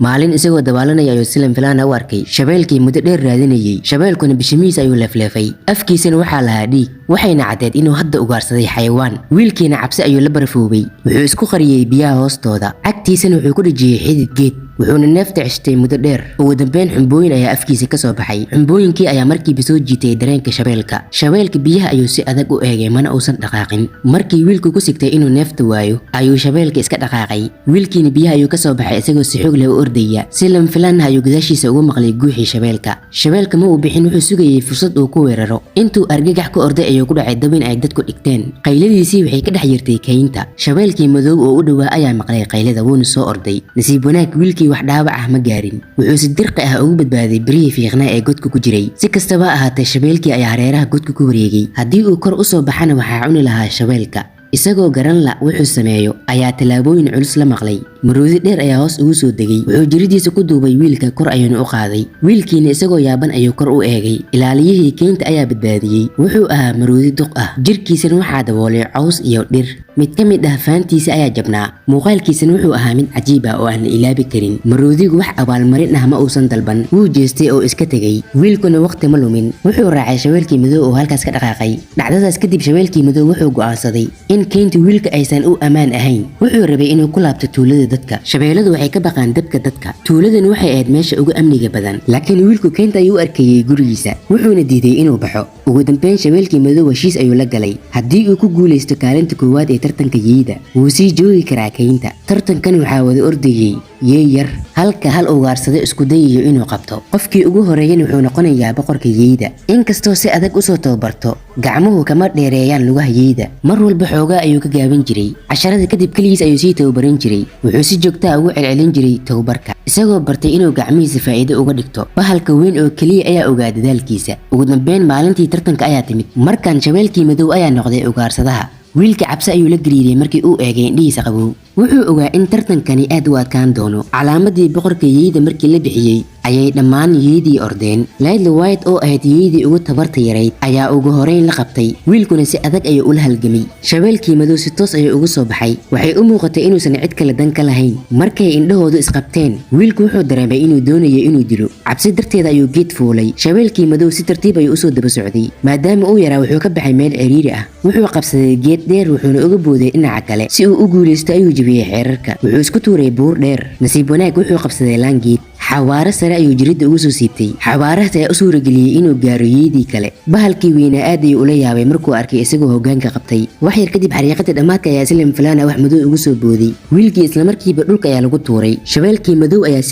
Maalin isagoo dabaalanaya ayuu si lama filaan ah u arkay shabeelkii muddo dheer raadinayay. Shabeelkuna bishimihiisa ayuu leefleefay, afkiisana waxaa lahaa dhiig, waxayna caddeed inuu hadda ugaarsaday xayawaan. Wiilkiina cabsi ayuu la barafoobay. Wuxuu isku qariyey biyaha hoostooda, cagtiisana wuxuu ku dhejiyey xidid geed, wuxuuna neefta ceshtay muddo dheer. Ugu dambeyn xumbooyin ayaa afkiisa ka soo baxay. Xumbooyinkii ayaa markiiba soo jiitay dareenka shabeelka. Shabeelka biyaha ayuu si adag u eegay, mana uusan dhaqaaqin. Markii wiilku ku sigtay inuu neefta waayo ayuu shabeelka iska dhaqaaqay. Wiilkiina biyaha ayuu ka soo baxay isagoo si xoog leh u ordaya. Si lama filaan ah ayuu gadaashiisa ugu maqlay guuxii shabeelka. Shabeelka ma uu bixin, wuxuu sugayay fursad uu ku weeraro. Intuu argagax ku orday ayuu ku dhacay dabin ay dadku dhigteen. Qayladiisii waxay ka dhex jirtay kaynta. Shabeelkii madow oo u dhowaa ayaa maqlay qaylada, wuuna soo orday. Nasiib wanaag, wiilkii wax dhaawac ah ma gaarin. Wuxuu si dirqi ah ugu badbaaday birihii fiiqnaa ee godka ku jiray. Si kastaba ha ahaatee, shabeelkii ayaa hareeraha godka ku wareegay. Haddii uu kor usoo baxana, waxaa cuni lahaa shabeelka. Isagoo garan la wuxuu sameeyo ayaa tallaabooyin culus la maqlay. Maroodi dheer ayaa hoos ugu soo degay. Wuxuu jiridiisa ku duubay wiilka, kor ayuuna u qaaday. Wiilkiina isagoo yaaban ayuu kor u eegay. Ilaaliyihii keynta ayaa badbaadiyey. Wuxuu ahaa maroodi duq ah, jirkiisana waxaa daboolay caws iyo dhir. Mid ka mid ah faantiisa ayaa jabnaa. Muuqaalkiisana wuxuu ahaa mid cajiib ah oo aan la ilaabi karin. Maroodigu wax abaalmarin ah ma uusan dalban, wuu jeestay oo iska tegey. Wiilkuna waqti ma lumin, wuxuu raacay shabeelkii madow oo halkaas ka dhaqaaqay. Dhacdadaas kadib, shabeelkii madow wuxuu go'aansaday in keynta wiilka aysan u ammaan ahayn. Wuxuu rabay inuu ku laabto tuulada dadka. Shabeelladu waxay ka baqaan dabka dadka. Tuuladan waxay ahayd meesha ugu amniga badan, laakiin wiilku keynta ayuu u arkayey gurigiisa, wuxuuna diiday inuu baxo. Ugu dambeyn, shabeelkii madow heshiis ayuu la galay. Haddii uu ku guulaysto kaalinta koowaad ee tartanka yeyda, wuu sii joogi karaa keynta. Tartankan waxaa wada ordayey yeey yar, halka hal ugaarsado isku dayayo inuu qabto. Qofkii ugu horeeyana wuxuu noqonayaa boqorka yeyda. Inkastoo si adag usoo tababarto, gacmuhu kama dheereeyaan lugaha yeyda. Mar walba xoogaa ayuu ka gaaban jiray. Casharada kadib keligiis ayuu sii tababaran jiray. Wuxuu si joogta ah ugu celcelin jiray tababarka, isagoo bartay inuu gacmihiisa faa'iido uga dhigto. Bahalka weyn oo keliya ayaa ogaa dadaalkiisa. Ugu dambeyn, maalintii tartanka ayaa timid. Markan shabeelkii madow ayaa noqday ugaarsadaha. Wiilka cabsi ayuu la gariiray markii uu eegay indhihiisa qabow. Wuxuu ogaa in tartankani aad u adkaan doono. Calaamadii boqorka yeyda markii la bixiyey ayay dhammaan yeydii ordeen. Laidla White oo ahayd yeydii ugu tabarta yarayd ayaa ugu horeyn la qabtay. Wiilkuna si adag ayuu ula halgamay. Shabeelkii madow si toos ayuu ugu soo baxay. Waxay u muuqatay inuusan cid kale dan ka lahayn. Markay indhahoodu isqabteen, wiilku wuxuu dareemay inuu doonayo inuu dilo. Cabsi darteeda ayuu geed fuulay. Shabeelkii madow si tartiib ayuu usoo daba socday. Maadaama uu yaraa, wuxuu ka baxay meel ciriiri ah. Wuxuu qabsaday geed dheer, wuxuuna uga booday dhinaca kale. Si uu u guulaysto ayuu jebiyey xeerarka. Wuxuu isku tuuray buur dheer. Nasiib wanaag, wuxuu qabsaday laangeed. Xawaaro sare ayuu jiridda ugu soo siibtay. Xawaarahaas ayaa u suurageliyey inuu gaaro yeydii kale. Bahalkii weynaa aad ayuu ula yaabay markuu arkay isagoo hoggaanka qabtay. Wax yar kadib, xariiqada dhammaadka ayaa si lama filaan ah wax madow ugu soo booday. Wiilkii islamarkiiba dhulka ayaa lagu tuuray. Shabeelkii madow ayaa